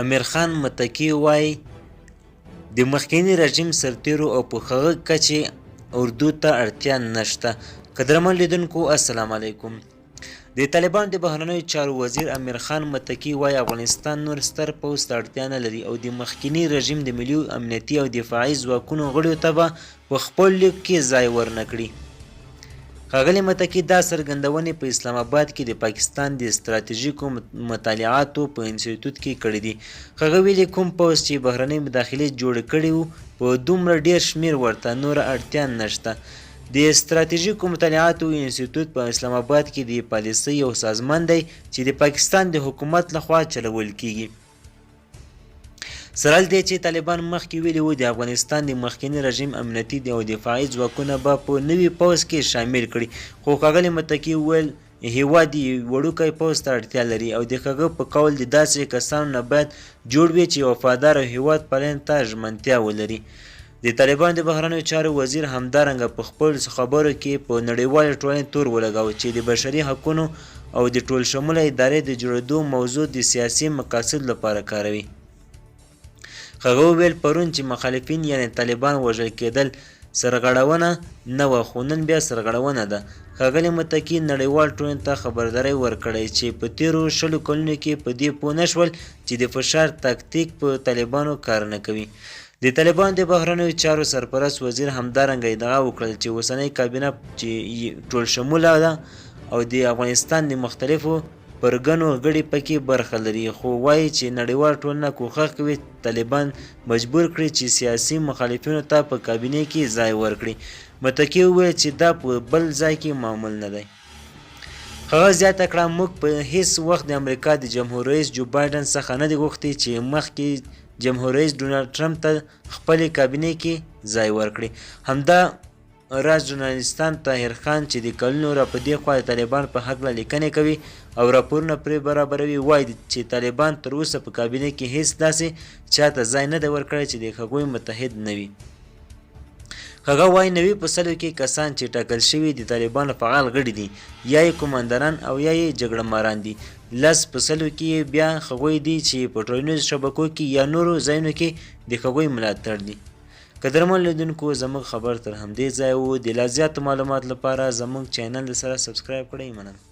امیرخان متقي وايي، د مخکني رژیم سرتیرو او په هغه کچې اردو ته اړتیا نشته. قدرمن لیدونکو السلام علیکم. د طالبانو د بهرنیو چارو وزیر امیرخان متقي وايي، افغانستان نور ستر پوځ ته اړتیا نه لري او د مخکني رژیم د ملي امنیتي او دفاعي ځواکونو غړیو ته به په خپل لیک کې ځای ورنه کړي. ښاغلي متقي دا څرګندونې په اسلام اباد کې د پاکستان د ستراتیژیکو مطالعاتو په انسټیټیوټ کې کړې دي. هغه ویلي، کوم پوځ چې بهرنۍ مداخلې جوړ کړي وو، په دومره ډېر شمېر ورته نوره اړتیا نشته. د ستراتیژیکو مطالعاتو انسټیټیوټ په اسلام اباد کې د پالیسۍ یو سازمان دی چې د پاکستان د حکومت لخوا چلول کېږي. سره له دې چې طالبان مخکې ویلي وو د افغانستان د مخکني رژیم امنیتي او دفاعي ځواکونه به په نوي پوځ کې شامل کړي، خو ښاغلي متقي وویل هیواد یې وړوکی پوځ ته اړتیا لري او د هغه په قول د داسې کسانو نه باید جوړ وي چې وفادار او هیواد پالنې ته ژمنتیا ولري. د طالبانو د بهرنیو چارو وزیر همدارنګه په خپلو خبرو کې په نړیوالې ټولنې تور ولګاوه چې د بشري حقونو او د ټولشموله ادارې د جوړېدو موضوع د سیاسي مقاصدو لپاره کاروي. هغه وویل، پرون چې مخالفین یعنې طالبان وژل کېدل سرغړونه نه وه، خو نن بیا سرغړونه ده. ښاغلي متقي نړیوال ټولنې ته خبرداری ورکړی چې په تېرو شلو کلونو کې په دې پوه نه شول چې د فشار تاکتیک په طالبانو کار نه کوي. د طالبانو د بهرنیو چارو سرپرست وزیر همدارنګه ادعا وکړل چې اوسنۍ کابینه چې ټولشموله ده او د افغانستان د مختلفو پرګنو غړي پکې برخه لري، خو وايي چې نړیواله ټولنه کوښښ کوي طالبان مجبور کړي چې سیاسي مخالفینو ته په کابینې کې ځای ورکړي. متقي وویل چې دا په بل ځای کې معمول نه دی. هغه زیاته کړه، موږ په هیڅ وخت د امریکا د جمهور رئیس جو بایډن څخه نه دي غوښتي چې مخکې جمهور رئیس ډونالډ ټرمپ ته خپلې کابینې کې ځای ورکړي. همدا راز ژورنالیستان طاهر خان چې د کلونو را په دې خوا د طالبانو په هکله لیکنې کوي او راپورونه پرې برابروي وايي چې طالبان تر اوسه په کابینې کې هیڅ داسې چاته ځای نه دی ورکړی چې د هغوی متحد نه وي. هغه وايي 90 په سلو کې کسان چې ټاکل شوي د طالبانو فعال غړي دي، یا یې قوماندانان او یا یې جګړه ماران دي. 10 په سلو کې یې بیا هغوی دي چې په ټولنیزو شبکو کې یا نورو ځایونو کې د هغوی ملاتړ دي. قدرمن لیدونکو زموږ خبر تر همدې ځایه وو. د لا زیاتو معلوماتو لپاره زموږ چینل سره سبسکرایب کړئ. مننه.